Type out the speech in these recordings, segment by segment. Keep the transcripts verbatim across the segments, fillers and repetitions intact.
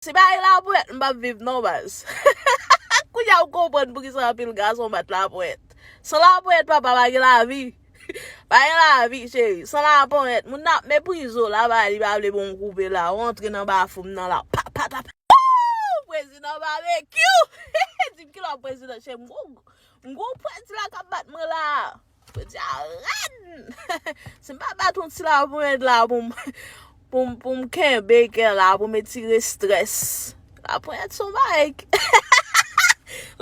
Si pa gen laponyèt, m p ap viv non, baz. Kounye a ou konprann poukisa anpil gason bat laponyèt. San laponyèt, papa, pa gen lavi. Pa gen lavi, cheri. San laponyèt, moun nan ap meprize w la, ba, li pa vle bon koupe la. Ou antre nan bafou m nan la. Pa, pa, ta, pa. Wouw! Prezidan Babekyou! Di m kilè w prezidan, cheri. M gwo, m gwo pwenti la k ap bat mwen la. Pwenti a rèd. Si m pa bat yon ti laponyèt la pou m, pou m, pou m kenbe kè la, pou m etire strès. Laponyèt se yon bagay.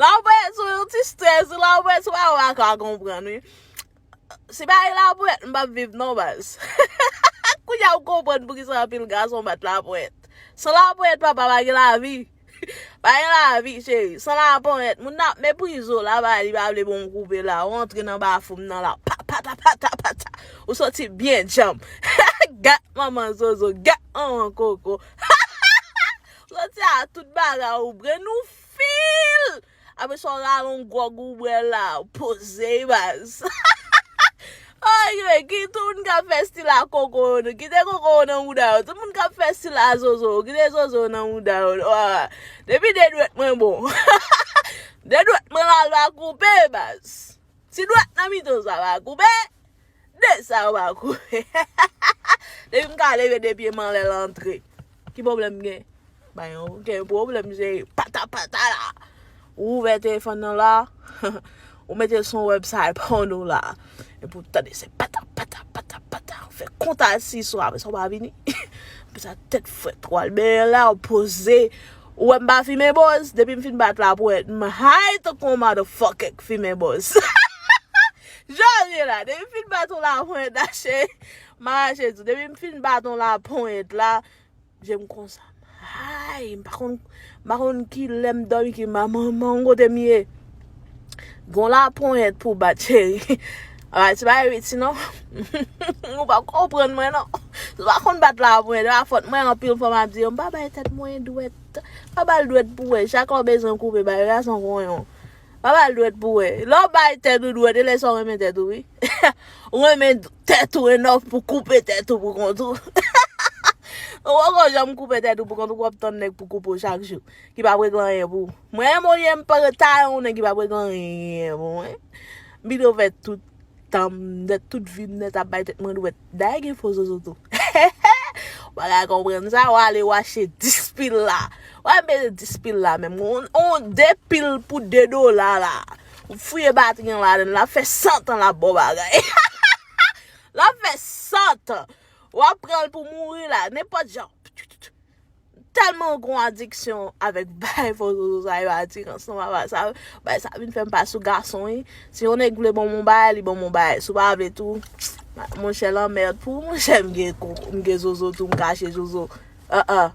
Laponyèt se yon ti strès. Laponyèt se yon bagay ou pa ka konprann, wi. Si pa gen laponyèt, m p ap viv non, baz. Kounye a ou konprann poukisa anpil gason bat laponyèt. San laponyèt, papa, pa gen lavi. Pa gen lavi, cheri. San laponyèt, moun nan ap meprize w la, ba, li pa vle bon koupe la. Ou antre nan bafou m nan la. Pa, pa, ta, pa, ta, pa, ta. Ou soti byen djanm. Gad manman zozo, gad manman koko. Soti a tout bagay ou brenn ou fil. Apre sa, w rale yon gwòg ou bwè la, ou poze, baz. Oye, ki tout moun k ap fè stil a koko yo, nou kite koko yo nan mouda yo. Tout moun k ap fè stil a zozo, kite zozo yo nan mouda yo. Ah, depi de dwèt mwen bon. De dwèt mwen la, l va koupe, baz. Ti dwèt nan mitan sa va koupe. De sa yo pa koupe. Depi m ka leve de pye m anlè l antre. Ki pwoblèm gen? Ba yon okenn pwoblèm, se pata pata la. Ou ouvè telefòn nan la. Ou mete l sou website porno la. Epi w tande se pata pata pata pata. Ou fè konta sis ou apre sa w pa vini. Apre sa tèt frèt ou al benyen la, ou poze. Ou wè m pa fimen bòz, depi m fin bat laponyèt, m high tankou yon motherfucker k fimen bòz. Jodi la, depi m fin bat yon laponyèt la, cheri, m a rache tou. Depi m fin bat yon laponyèt la, je m konsa. Ay, m pa konn, m pa konn ki lè m dòmi, ki manman, manman, kote m ye. Gon laponyèt pou bat, cheri. Ah, se pa piti non. Ou pa konprann mwen non. Ou pa konn bat laponyèt, se pa fòt mwen anpil fwa m ap di yo, m pa bay tèt mwen dwèt. Pa ba l dwèt pou wè. Chak lè w bezwen koupe, bay gason konyon. Pa ba l dwèt pou wè. Lè w bay tèt ou dwèt, e lè sa w renmen tèt ou, wi. Ou renmen tèt ou enòf pou koupe tèt ou pou kont ou. Ou poko janm koupe tèt ou pou kont ou, w ap tann nèg pou koupe w chak jou. Ki p ap regle anyen pou ou. Mwen, mwen, m pa ta yon nèg ki p ap regle anyen pou mwen. M pito fè tout tan m nèt, tout vi m nèt ap bay tèt mwen dwèt. Dayè gen fo zozo tou. Ou pa ka konprann sa, w ale w achte dis pil la. W al mete dis pil la menm. On, on de pil pou de dola la. Ou fouye batri an ladan l, l ap fè san tan l ap ba w bagay. L ap fè san tan. W ap pran l pou mouri la, nenpòt jan. Tèlman gon adiksyon avèk bagay fo zozo sa yo, atirans nan papa sa, bagay sa vin fè m pa sou gason, wi. Si yon nèg vle ban m yon bagay, li ban m yon bagay. Si w pa vle tou, monchè, lanmèd pou ou, monchè, m gen kou, m gen zozo tou, m kache zozo. Ah, ah.